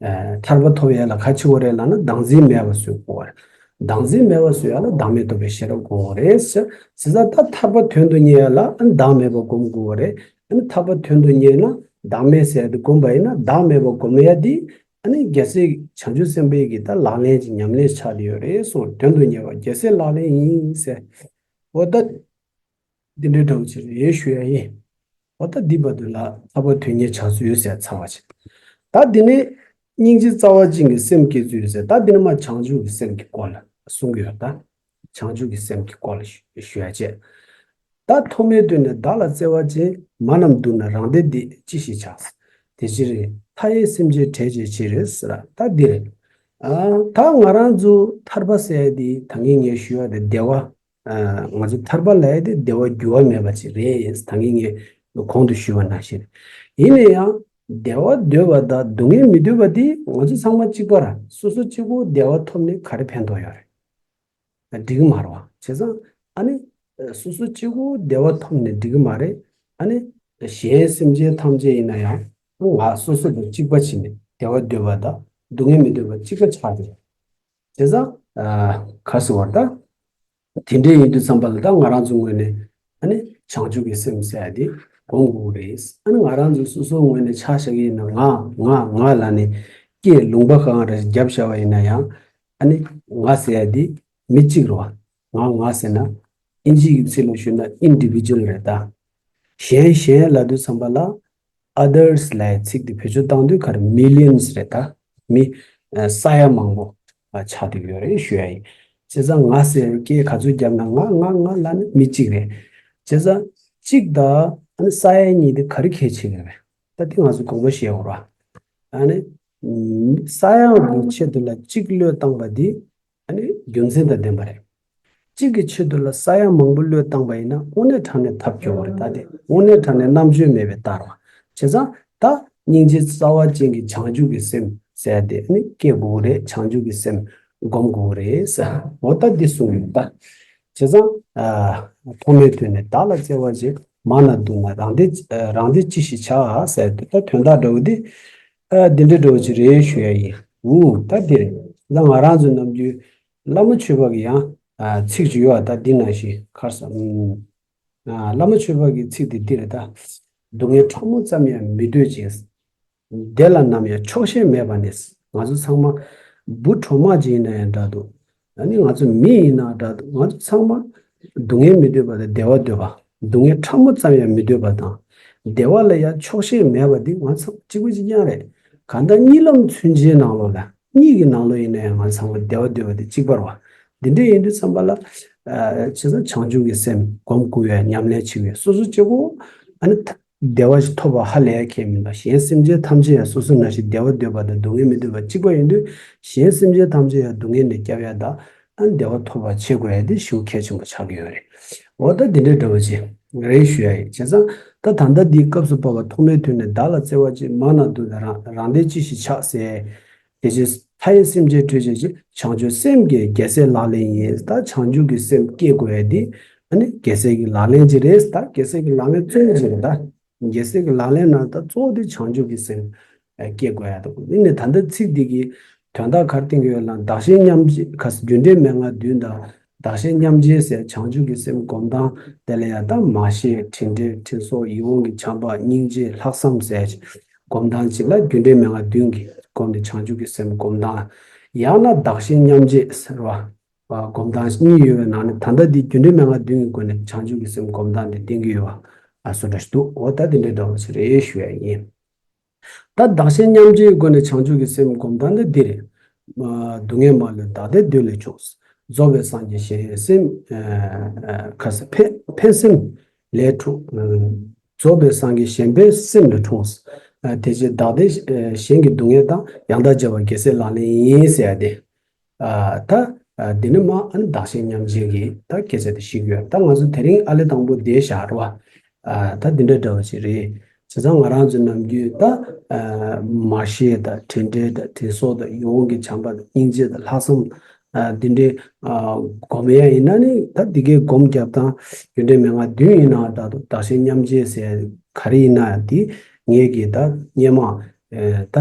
ཐར་པ་ཐོབ་ཡ་ལ་ག་ཅི་དགོས་རེད་ལབ་ན། བདག་འཛིན་མེད་པ་བཟོ་དགོས་རེད། བདག་འཛིན་མེད་པ་བཟོ་ཡ་ལ་བདག་མེད་རྟོགས་པའི་ཤེས་རབ་དགོས་རེད་ཟེར། བྱས་ཙང་ད་ཐར་པ་དོན་དུ་གཉེར་ཡ་ལ་ཨ་ནི་བདག་མེད་པ་སྒོམ་དགོས་རེད། ཨ་ནི་ཐར་པ་དོན་དུ་གཉེར་ན་བདག་མེད་ཟེར་ཡ་དེ་སྒོམ་པ་ཡིན་ན། བདག་མེད་པ་སྒོམ་ཡ་དེ་ཨ་ནི་རྒྱལ་སྲས་བྱང་ཆུབ་སེམས་དཔའི་གི་ད་ལག་ལེན་གྱི་ཉམས་ལེན་ཆགས་བསྡད་ཡོད་རེད་གསུངས། དོན་དུ་གཉེར་བ་རྒྱལ་སྲས་ལག་ལེན་ཡིན་ཟེར། འོ་ད། འདི་འདྲའི་འདྲ་བོ་ཅིག་རེད་ཞུ་ཡ་ཡིན། འོ་ད་འདི་བར་དུ་ལ་ཐར་པ་དོན་གཉེར་བྱ་ཚུལ་ཡོད་ཟེར་ཚར་བ་ཅིག་ད་འདི་ནས་སྙིང་རྗེ་རྩ་བ་ཅན་གྱི་སེམས་བསྐྱེད་ཚུལ་ཡོད་ཟེར། ད་འདི་ནས་མར་བྱང་ཆུབ་ཀྱི་སེམས་ཀྱི་སྐོར་ལ་གསུང་གི་ཡོད། ད་བྱང་ཆུབ་ཀྱི་སེམས་ཀྱི་སྐོར་ལ་ཞུ་ཞུ་ཡ་བྱས། ད་ཐོག་མའི་དུས་ནས་བདག་ལ་བརྩེ་བ་ཅན། མ་རྣམས་སྡུག་ན་རང་བདེ་འདོད། ཅི་ཞིག་བྱ། དེ་ཕྱིར་མཐའ་ཡས་སེམས་ཅན་བྲལ་བྱའི་ཕྱིར་ཟེར། ད་འདི་རེད། ཨ། ད་ང་རང་ཚོ་ཐར་པ་ཟེར་ཡ་དེ་ད་གིན་ངས་ཞུ་ཡ་དེ་བདེ་བ། ཨ། ང་ཚོ་ཐར་པ་ལབ་ཡ་དེ་བདེ་བ་འགྱུར་བ་མེད་པ་ཅིག་རེད། ད་གིན་ངས་གོང་དུ་ཞུས་པ་ནང་བཞིན། ཡིན་ན་ཡང་བདེ་བ་འདོད་པ་དང་སྡུག་བསྔལ་མི་འདོད་པ་དེ་ང་ཚོ་ཚང་མ་གཅིག་པ་རེད། སོ་སོ་གཅིག་པོ་བདེ་བ་ཐོབ་ནས་ག་རེ་ཕན་ཐོགས་ཡོད་རེད། འགྲིག་གི་མ་རེད་བ། བྱས་ཙང་ཨ་ནི་སོ་སོ་གཅིག་པོ་བདེ་བ་ཐོབ་ནས་འགྲིག་གི་མ་རེད། ཨ་ནི་གཞན་སེམས་ཅན་ཐམས་ཅད་ཡིན་ན་ཡང་ང་སོ་སོ་དང་གཅིག་པ་བྱས་ནས་བདེ་བ་འདོད་པ་དང་སྡུག་བསྔལ་མི་འདོད་པ་གཅིག་པ་ཆགས་ཀྱི་རེད། བྱས་ཙང་། ཨ། ག་ཟེར་བ་ད། དེ་འདྲའི་ཡིན་དུས་ཙམ་པ་ལ་ད་ང་རང་ཚོའི་ངོས་ནས་ཨ་ནི་བྱང་ཆུབ་ཀྱི་སེམས་ཟེར་ཡ་དེ་སྒོམ་དགོས་ཀྱི་རེད། ཨ་ནི་ང་རང་ཚོ་སོ་སོའི་ངོས་ནས་ཆ་བཞག་གི་ཡིན་ན། ང་ང་ང་ལབ་ནས་སྐད་ལུང་པ་གང་རེ་བརྒྱབ་བཞག་པ་ཡིན་ན་ཡང་། ཨ་ནི་ང་ཟེར་ཡ་དེ་མི་གཅིག་རེད་བ། ང་ང་ཟེར་ན་ཨིན་ཇི་ཡི་ཚིག་ལ་ཞུས་ན་ཨིན་ཌི་བི་ཇུ་ཨལ་རེད་ད། གཞན་གཞན་ལབ་དུས་ཙམ་པ་ལ། ཨ་དར་སི་ལབ་ཡའི་ཚིག་འདི་བེད་སྤྱོད་བཏང་དུས་ག་རེ། མི་ལི་ཡོན་སི་རེད་ད། མི་ཨ་ས་ཡ་མང་པོ་ཨ་ཆགས་བསྡད་ཡོད་རེད་ཞུ་ཡ་ཡིན། བྱས་ཙང་ང་ཟེར་སྐད་ག་ཚོད་བརྒྱབ་ན་ང་ང་ང་ལབ་ན་མི་གཅིག་རེད། བྱས་ཙང་གཅིག་དང་ཨ་ནི་ས་ཡ་གཉིས་དེ་ག་རེ་ཁྱད་ཆེ་གི་རེད། ད་དེ་ང་ཚོ་དགོངས་པ་བཞེས་དགོས་ར། ཨ་ནི་ས་ཡ་གི་ཆེད་དུ་ལ་གཅིག་བློས་བཏང་པ་འདི། ཨ་ནི་རྒྱུ་མཚན་དང་ལྡན་པ་རེད། གཅིག་གི་ཆེད་དུ་ལ་ས་ཡ་མང་པོ་བློས་བཏང་པ་ཡིན་ན་དངོས་གནས་དྲང་གནས་ཐབས་སྐྱོ་བོ་རེད། ད་དེ་དངོས་གནས་དྲང་གནས་རྣམ་དཔྱོད་མེད་པའི་རྟགས་རེད། བྱས་ཙང་ད་ སྙིང་རྗེ་རྩ་བ་ཅན་གྱི་བྱང་ཆུབ་ཀྱི་སེམས་ཟེར་དེ་ནི་སྐྱེ་དགོས་རེད། བྱང་ཆུབ་ཀྱི་སེམས་སྒོམ་དགོས་རེད་ཟེར། འོ་ད་འདི་གསུངས་ཡོད་ད། བྱས་ཙང་ཐོག་མའི་དུས་ནས་བདག་ལ་བརྩེ་བ་ཅན། མང་ན་སྡུག་ན་རང་བདེ་རང་བདེ་ཅི་ཞིག་བྱ་ཟེར་དེ་ད་དོན་དག་འདྲ་བོ་འདི་འདི་འདྲ་འདྲ་བོ་ཅིག་རེད་ཞུ་ཡ་ཡིན། འུ་ད་འདི་རེད། ད་ང་རང་ཚོ་ནམ་རྒྱུན་བླ་མ་མཆོད་པ་གི་ཡང་ཚིག་ཅིག་ཡོད་པ་ད་འདི་ནང་བཞིན་ཁར་སོང་། བླ་མ་མཆོད་པ་གི་ཚིག་དེ་འདི་རེད་ད། སྡུག་བསྔལ་ཕྲ་མོ་ཙམ་ཡང་མི་འདོད་ཅིང་། བདེ་ལ་ནམ་ཡང་ཆོག་ཤེས་མེད་པ་ནི། ང་ཚོ་ཚང་མ་བུ་གྲོག་མ་ཅིག་ཡིན་ན་ཡང་འདྲ་འདུག་ཨ་ནི་ང་ཚོ་མི་ཡིན་ན་འདྲ་འདུག་ང་ཚོ་ཚང་མ་སྡུག་བསྔལ་མི་འདོད་པ་དང་བདེ་བ་འདོད་པ། སྡུག་བསྔལ་ཕྲ་མོ་ཙམ་ཡང་མི་འདོད་པ་དང་། བདེ་བ་ལ་ཡང་ཆོག་ཤེས་མེད་པ་འདི་ང་ཚོ་གཅིག་པ་གཅིག་རྐྱང་རེད། གང་ལྟར་གཉིད་ལམ་མཚོན་ཆའི་ནང་ལོགས་ལ་གཉིད་ཀྱི་ནང་ལོགས་ཡིན་ན་ཡང་ང་ཚོ་ཚང་མ་བདེ་བ་འདོད་པ་འདི་གཅིག་པ་རེད་བ། འདི་འདྲ་ཡིན་དུས་ཙམ་པ་ལ། བྱས་ཙང་བྱང་ཆུབ་ཀྱི་སེམས་སྒོམ་དགོས་ཡ་ཉམས་ལེན་བྱེད་དགོས་ཡ་སོ་སོ་གཅིག་པོ། ཨ་ནི་བདེ་བ་ཞིག་ཐོབ་པ་ཧ་ལས་ཁྱད་མིན་པ། གཞན་སེམས་ཅན་ཐམས་ཅད་ཡང་སོ་སོ་ནང་བཞིན་བདེ་བ་འདོད་པ་དང་སྡུག་བསྔལ་མི་འདོད་པ་གཅིག་པ་ཡིན་དུས། གཞན་སེམས་ཅན་ཐམས་ཅད་ཡང་སྡུག་བསྔལ་ནས་སྐྱོབ་ཡ་དང་། ཨ་ནི་བདེ་བ་ཐོབ་པ་བྱེད་དགོས་ཡ་དེ་ཞེ་པོ་གལ་ཆེན་པོ་ཆགས་ཀྱི་ཡོད་རེད། འོ་ད་དེ་འདྲའི་འདྲ་བོ་ཅིག་རེད་ཞུ་ཡ་ཡིན། བྱས་ཙང་ད་ད་ལྟ་འདིའི་སྐབས་སུ་བབ་པ་ཐོག་མའི་དུས་ནས་བདག་ལ་བརྩེ་བ་ཅན། མང་ན་སྡུག་ན་རང་རང་བདེ་ཅི་ཞིག་བྱ་ཟེར། དེ་བཞིན་མཐའ་ཡས་སེམས་ཅན་སྤྲོས་བྱེད་ཅིང་། བྱང་ཆུབ་སེམས་བསྐྱེད་རྒྱལ་སྲས་ལག་ལེན་ཡིན། ད་བྱང་ཆུབ་ཀྱི་སེམས་བསྐྱེད་དགོས་ཡ་འདི་ཨ་ནི་རྒྱལ་སྲས་ཀྱི་ལག་ལེན་ཅིག་རེད། ད་རྒྱལ་སྲས་ཀྱི་ལག་ལེན་གཙོ་བོ་ཅིག་རེད་ད། རྒྱལ་སྲས་ཀྱི་ལག་ལེན་ནང་ད་གཙོ་བོ་དེ་བྱང་ཆུབ་ཀྱི་སེམས་བསྐྱེད་དགོས་ཡ་ད། འདི་ནི་ད་ལྟ་ཚིག་འདི་གི་དོན་དག་ག་རེ་བསྟན་གྱི་ཡོད་ལ། བདག་གཞན་མཉམ་བརྗེ་ཁ་རྒྱུ་འབྲས་མན་ངག་བདུན་དང་། བདག་གཞན་མཉམ་བརྗེ་ཟེར་བྱང་ཆུབ་ཀྱི་སེམས་སྒོམ་སྟངས་དེ་ལ་ཡང་ད་མ་ཤེས་དྲིན་དྲན་དྲིན་གཟོ་ཡིད་འོང་གི་བྱམས་པ་སྙིང་རྗེ་ལྷག་བསམ་ཟེར་སྒོམ་སྟངས་གཅིག་ལ་རྒྱུ་འབྲས་མན་ངག་བདུན་གྱི་སྒོ་ནས་བྱང་ཆུབ་ཀྱི་སེམས་སྒོམ་སྟངས། ཡང་ན་བདག་གཞན་མཉམ་བརྗེ་ཟེར་བ་སྒོམ་སྟངས་གཉིས་ཡོད་པའི་ནང་ནས་ད་ལྟ་འདི་རྒྱུ་འབྲས་མན་ངག་བདུན་གྱི་སྒོ་ནས་བྱང་ཆུབ་ཀྱི་སེམས་སྒོམ་སྟངས་དེ་བསྟན་གྱི་ཡོད་པ་སུ་འདྲ་ཞིག་འདུག་འོ་ད་དེ་འདྲའི་འདྲ་བ་ཞིག་རེད་ཞུ་ཡ་ཡིན། ད་བདག་གཞན་མཉམ་བརྗེའི་སྒོ་ནས་བྱང་ཆུབ་ཀྱི་སེམས་སྒོམ་སྟངས་ནི་འདི་རེད། སྡུག་བསྔལ་མ་ལུས་བདག་བདེ་འདོད་ལས་བྱུང་། རྫོགས་པའི་སངས་རྒྱས་གཞན་སེམས། ཁ་ས་ཕན་ཕན་སེམས་ལས་འཁྲུངས། རྫོགས་པའི་སངས་རྒྱས་གཞན་ཕན་སེམས་ལས་འཁྲུངས། དེ་བཞིན་བདག་བདེ་གཞན་གྱི་སྡུག་བསྔལ་དང་། ཡང་དག་བྱ་བ་རྒྱལ་སྲས་ལག་ལེན་ཡིན་ཟེར་ཡ་དེ། ད་འདི་ནི་མ་ཨ་ནི་བདག་གཞན་མཉམ་བརྗེ་གི་ད་སྐད་ཆ་དེ་ཞིག་ཡོད། ད་ང་ཚོ་དེ་རིང་ཨ་ལེ་དང་པོ་བསྡད་བཞག་རོགས། ད་འདི་འདྲ་འདྲ་བ་ཞིག་རེད། བྱས་ཙང་ང་རང་ཚོ་ནམ་རྒྱུན་ད་མ་ཤེས་ད་དྲིན་དྲན་ད་དྲིན་གཟོ་ད་ཡིད་འོང་གི་བྱམས་པ་ད་སྙིང་རྗེ་ད་ལྷག་བསམ་འདི་འདྲའི་སྒོམ་ཡ་ཡིན་ན་ནི་ད་འདི་གའི་སྒོམ་རྒྱབ་སྟངས་རྒྱུ་འབྲས་མན་ངག་བདུན་ཡིན་ན་ད་དུ་བདག་གཞན་མཉམ་བརྗེ་ཟེར་ག་རེ་ཡིན་ན་འདི་ངས་གི་ད་སྔོན་མ་ད་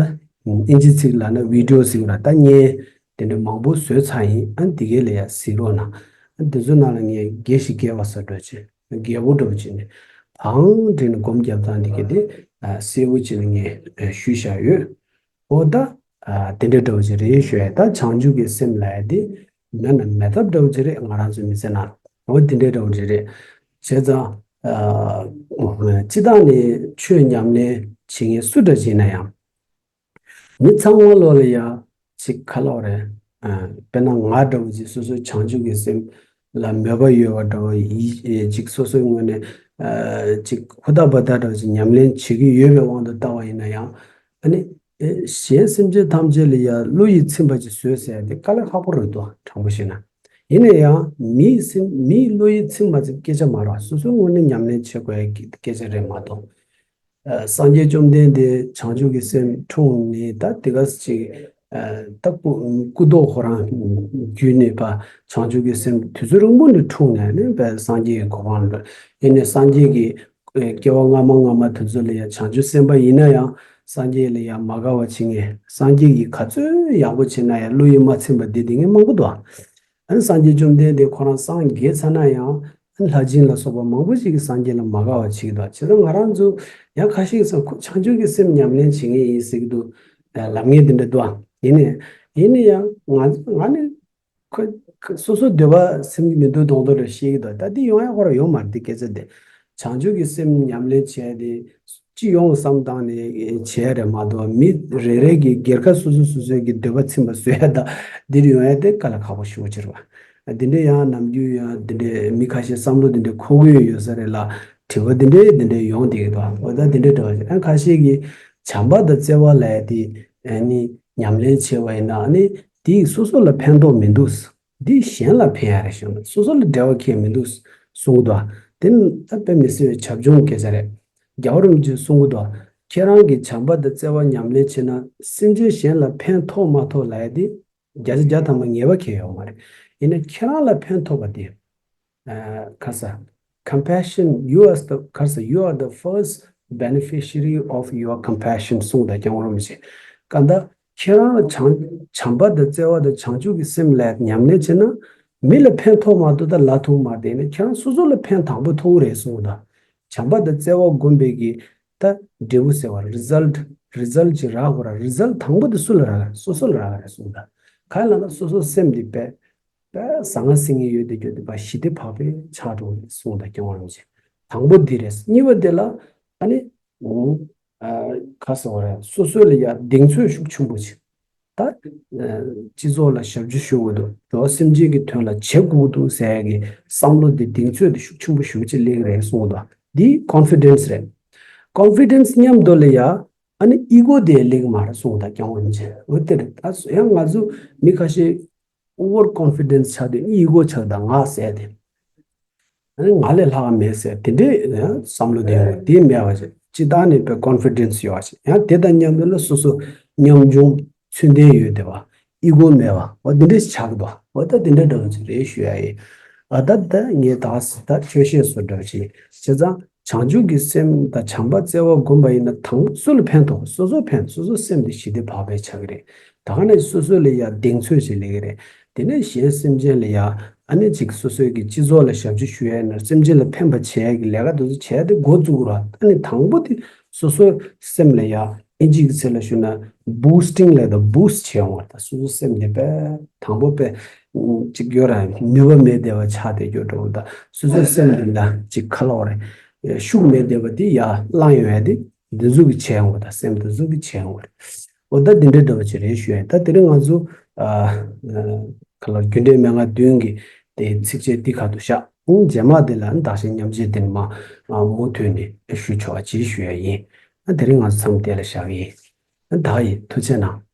ཨིན་ཇི་ཚིག་ལ་ན་བི་ཌི་ཡོ་ཟེར་གི་ར་ད་བརྙན་དེ་འདྲ་མང་པོ་བཟོས་ཚར་ཡིན། ཨ་འདི་གའི་ལ་ཡ་གཟིགས་རོགས་གནང་། ཨ་འདི་ཚོ་ནང་ལ་ངས་དགེ་ཞིག་སྐྱེ་བ་ས་འགྲོ་ཆེ་རྒྱལ་པོ་འགྲོ་ཆེ་ནས་བང་དྲན་ནས་སྒོམ་རྒྱབ་སྟངས་འདི་གའི་དེ་གསལ་པོ་བྱས་ནས་ངས་ཞུས་བཞག་ཡོད། འོ་ད་དེ་འདྲ་འདྲ་བོ་ཅིག་རེད་ཞུ་ཡ། ད་བྱང་ཆུབ་ཀྱི་སེམས་ལ་ཡ་དེ་མེད་ན་མེད་ཐབས་འདྲ་བོ་ཅིག་རེད། ང་རང་ཚོའི་མི་ཚེ་ནང་འོ་དེ་འདྲ་འདྲ་བོ་ཅིག་རེད། བྱས་ཙང་སྤྱི་བཏང་ནས་ཆོས་ཉམས་ལེན་བྱེད་མཁན་སུ་འདྲ་ཅིག་ཡིན་ན་ཡང་། མི་ཚང་མ་ལོ་ལ་ཡ་ཅིག་ཁ་ལོག་རེད། དཔེར་ན་ང་འདྲ་བོ་ཅིག་སོ་སོའི་བྱང་ཆུབ་ཀྱི་སེམས་ལ་མོས་པ་ཡོད་པ་འདྲ་བོ་ཡིད་ཅིག་སོ་སོའི་ངོས་ནས་ཅིག་ཧུར་ཐག་འབད་ཐག་འདྲ་བོ་ཅིག་ཉམས་ལེན་བྱེད་ཀྱི་ཡོད་པའི་དབང་དུ་བཏང་བ་ཡིན་ན་ཡང་། ཨ་ནི་གཞན་སེམས་ཅན་ཐམས་ཅད་ལ་ཡ་བློ་ཡིད་ཚིམ་པ་ཅིག་བཟོས་ཟེར་ཡ་དེ་དཀའ་ལས་ཁག་པོ་རེད་འདུག་དྲང་པོ་བཤད་ན། ཡིན་ན་ཡང་མིའི་སེམས་མིའི་བློ་ཡིད་ཚིམ་པ་ཅིག་སྐད་ཆ་མ་རེད། སོ་སོའི་ངོས་ནས་ཉམས་ལེན་བྱེད་དགོས་ཡ་སྐད་ཆ་རེད་མ་གཏོགས། སངས་རྒྱས་བཅོམ་ལྡན་འདས་བྱང་ཆུབ་ཀྱི་སེམས་འཁྲུངས་ནས་ད་དེ་ག་ཅིག་ད་སྐུ་སྐུ་མདོག་ཁོ་རང་བརྒྱུད་ནས་པ་བྱང་ཆུབ་ཀྱི་སེམས་དུས་ཚོད་རིང་པོ་ནས་འཁྲུངས་ནས་ནི་པ་སངས་རྒྱས་ཀྱི་གོ་འཕང་ལ་འགྲོ། ཡིན་ནས་སངས་རྒྱས་ཀྱི་སྐྱེ་བ་སྔ་མ་སྔ་མ་དེ་ཚོ་ལ་ཡང་བྱང་ཆུབ་སེམས་དཔའ་ཡིན་ན་ཡང་སངས་རྒྱས་ལ་ཡང་མ་དགའ་བ་བྱེད་མཁན། སངས་རྒྱས་ཀྱིས་ག་ཚོད་ཡག་པོ་བྱེད་ན་ཡང་བློ་ཡིད་མ་ཚིམ་པ་འདི་འདི་ངས་མང་པོ་འདུག་ཨ་ནི་སངས་རྒྱས་བཅོམ་ལྡན་འདས་ཁོ་རང་སངས་རྒྱས་ཚར་ན་ཡང་ལྷ་སྦྱིན་ལ་སོགས་པ་མང་པོ་ཞིག་གིས་སངས་རྒྱས་ལ་མ་དགའ་བ་བྱེད་ཀྱི་འདུག་བྱས་ཙང་ང་རང་ཚོ་ཡང་ཁ་ཤས་ཀྱིས་ཁོ་བྱང་ཆུབ་ཀྱི་སེམས་ཉམས་ལེན་བྱེད་མཁན་ཡིན་ཟེར་གྱི་འདུག་ལབ་མཁན་དེ་འདྲ་འདུག་ཡིན་ནའི་ཡིན་ནའི་ཡང་ང་ང་ནི་ཁོ་སོ་སོ་འདོད་པ་སེམས་ཀྱི་མི་འདུག་མདོག་མདོག་འདྲ་བཤད་ཀྱི་འདུག་ད་འདི་ཡོང་ཡ་ཁོ་རང་ཡོང་མ་རེད། འདི་སྐད་ཆ་དེ་བྱང་ཆུབ་ཀྱི་སེམས་ཉམས་ལེན་བྱས་ཏེ། སྤྱི་ཡོངས་བསམ་བཏང་ནས་བྱས་རེད་མ་གཏོགས་མི་རེ་རེ་གི་སྒེར་ཁ་སོ་སོ་སོ་སོའི་གི་འདོད་པ་ཚིམ་པ་བཟོ་ཡ་དང་འདིར་ཡོང་ཡ་དེ་དཀའ་ལས་ཁག་པོ་ཞེ་པོ་ཅིག་རེད་པ། འདི་འདྲའི་ཡང་ནམ་རྒྱུན་ཡང་འདི་འདྲའི་མི་ཁ་ཤས་བསམ་བློ་འདི་འདྲའི་འཁོར་གྱི་ཡོད་ས་རེད་ལ་དྲི་བ་འདི་འདྲའི་འདི་འདྲའི་ཡོང་བསྡད་ཀྱི་འདུག་འོ་ད་འདི་འདྲའི་འདྲ་བ་ཞིག་ཨ་ཁ་ཤས་ཀྱིས་བྱམས་པ་དང་བརྩེ་བ་ལབ་ཡ་དེ་ཨ་ནི་ཉམས་ལེན་བྱས་པ་ཡིན་ན་ཨ་ནི་དེ་ཡིས་སོ་སོ་ལ་ཕན་ཐོགས་མི་འདུག་འདི་གཞན་ལ་ཕན་ཡ་རེད་ཤག་སོ་སོ་ལ་འབྲེལ་བ་ཁེལ་མི་འདུག་གསུང་གི་འདུག་དེ་ནི་ད་དཔེ་མི་སྲིད་པའི་བྱབ་ཆུང་སྐད་ཆ་རེད། རྒྱལ་བ་རིན་པོ་ཆེས་གསུང་གི་འདུག་ཁྱེད་རང་གིས་བྱམས་པ་དང་བརྩེ་བ་ཉམས་ལེན་བྱས་ན་སེམས་ཅན་གཞན་ལ་ཕན་ཐོགས་མ་ཐོགས་ལབ་ཡ་དེ་བརྒྱ་ཆ་བརྒྱ་ཐམ་པ་ངེས་པ་གང་ཡང་ཡོད་མ་རེད། ཡིན་ན་ཁྱེད་རང་ལ་ཕན་ཐོགས་པ་དེ། ཨ། ཁ་ས། Compassion, you are the, ཁ་ས། You are the first beneficiary of your compassion གསུངས་དང་སྐྱབས་མགོན་རིན་པོ་ཆེ། གང་ལྟར་ཁྱེད་རང་ལ་བྱམས་བྱམས་པ་དང་བརྩེ་བ་དང་བྱང་ཆུབ་ཀྱི་སེམས་ལ་ཉམས་ལེན་བྱས་ན། མི་ལ་ཕན་ཐོགས་མ་ཐོགས་དང་ལ་ཐོགས་མ་དེ་ནི་ཁྱེད་རང་སོ་སོ་ལ་ཕན་དང་པོ་ཐོགས་རེད་གསུངས་དང་། བྱམས་པ་དང་བརྩེ་བ་སྒོམ་པའི་གི་ད་འབྲས་བུ་ཟེར་བ་result, result ཅིག་རག་དགོས་ར། result དང་པོ་དེ་སུ་ལ་རག་རེད། སོ་སོ་ལ་རག་རེད་གསུངས་དང་། གང་ལ་ན་སོ་སོ་སེམས་དེ་དཔེ་དཔེ་ཟང་ངེ་ཟིང་ངེ་ཡོད་དེ་ཡོད་དེ་པ་ཞི་བདེ་བག་ཕེབས་ཆགས་འགྲོ་གསུངས་དང་སྐྱབས་མགོན་རིན་པོ་ཆེ། དང་པོ་འདི་རེད། གཉིས་པ་དེ་ལ་ཨ་ནི། ཨ། ཁ་ས་བ་རེད། སོ་སོ་ལ་ཡ་གདེང་ཚོད་ཤུགས་ཆེན་པོ་ཆེ། ད། ཨ། སྤྱི་ཚོགས་ལ་ཞབས་ཕྱི་ཞུ་དགོས་འདུག་འགྲོ་བ་སེམས་ཅན་གྱི་དོན་ལ་བྱེད་དགོས་འདུག་ཟེར་ཡ་གི་བསམ་བློ་དེ་གདེང་ཚོད་དེ་ཤུགས་ཆེན་པོ་ཞེ་པོ་ཅིག་སླེབས་རེད་གསུངས་འདུག་འདི་confidence རེད། confidence མཉམ་དུ་ལ་ཡ་ཨ་ནི་ego དེ་སླེབས་མ་རེད་གསུངས་དང་སྐྱབས་མགོན་རིན་པོ་ཆེ། འོ་དེ་རེད། ད་ཡང་ང་ཚོ་མི་ཁ་ཤས་over confidence ཆགས་དུས་ego ཆགས་དང་ང་ཟེར་དེ། ང་ལས་ལྷག་མེད་ཟེར་དེ་འདྲའི་བསམ་བློ་ལྡན་དགོས། དེ་མེད་པ་བྱས། སྤྱི་བཏང་ནས་པའི་confidence ཡོད་པ་བྱས། ཡང་དེ་དང་མཉམ་དུ་ལ་སོ་སོ་ཉམ་ཆུང་ཚུལ་ལྡན་ཡོད་བསྡད་པ། ego མེད་པ། འོ་དེ་འདྲ་ཞིག་ཆགས་འདུག་འོ་ད་དེ་འདྲ་འདྲ་བོ་ཅིག་རེད་ཞུ་ཡ་ཡིན། ཨ། ད་ད་ངས་ད་ད་ཆོས་བཤད་སོ་འདྲ་བོ་ཅིག་བྱས་ཙང་། བྱང་ཆུབ་ཀྱི་སེམས་དང་བྱམས་པ་བརྩེ་བ་སྒོམ་པ་ཡིན་ན་དང་པོ་སུ་ལ་ཕན་ཐོགས། སོ་སོ་ཕན། སོ་སོ་སེམས་དེ་ཞི་བདེ་བག་ཕེབས་ཆགས་ཀྱི་རེད། ད་ག་ནས་སོ་སོ་ལ་ཡ་གདེང་ཚོད་ཅིག་སླེབས་ཀྱི་རེད། དེ་ནས་གཞན་སེམས་ཅན་ལ་ཡ་ཨ་ནི་ཅིག་སོ་སོའི་གི་སྤྱི་ཚོགས་ལ་ཞབས་ཕྱི་ཞུ་ཡས་ན་སེམས་ཅན་ལ་ཕན་པ་བྱེད་ཡས་ཀྱི་ལས་ཀ་དེ་ཚོ་བྱས་ཏེ་འགོ་བཙུགས་ར། ཨ་ནི་དང་པོ་དེ་སོ་སོའི་སེམས་ལ་ཡ་ཨིན་ཇིའི་གི་ཚིག་ལ་ཞུ་ན་boosting ལབ་དང་boost བྱེད་ཡོང་བ། ད་སོ་སོའི་སེམས་དེ་པས་དང་པོ་པས་ཅིག་ཡོད་ར་ནུས་པ་མེད་བསྡད་པ་ཆགས་བསྡད་ཡོད་འགྲོ་བ། ད་སོ་སོའི་སེམས་དེ་ལ་ཅིག་ཁ་ལོག་རེད། ཤུགས་མེད་བསྡད་པ་དེ་ཡ་བླངས་ཡོང་ཡ་དེ་འདི་ཚོ་གི་བྱེད་ཡོང་བ། ད་སེམས་འདི་ཚོ་གི་བྱེད་ཡོང་བ་རེད། འོ་ད་འདི་འདྲའི་འདྲ་བ་ཅིག་རེད་ཞུ་ཡ། ད་དེ་རིང་ང་ཚོ་ཨ་ཁ་ལ་རྒྱུ་འབྲས་མན་ངག་བདུན་གྱི་དེ་ཚིགས་བཅད་འདི་ཁ་ཐུག་བཞག་རྗེས་མ་དེ་ལ་བདག་གཞན་མཉམ་བརྗེ་དེ་ནི་མ་མུ་མཐུད་ནས་ཞུ་ཆོག་པ་ཅིག་ཞུ་ཡ་ཡིན། ད་དེ་རིང་ང་ཚོ་མཚམས་དེ་ལ་བཞག་གི་ཡིན། ད་ཡིན། ཐུགས་རྗེ་གནང་།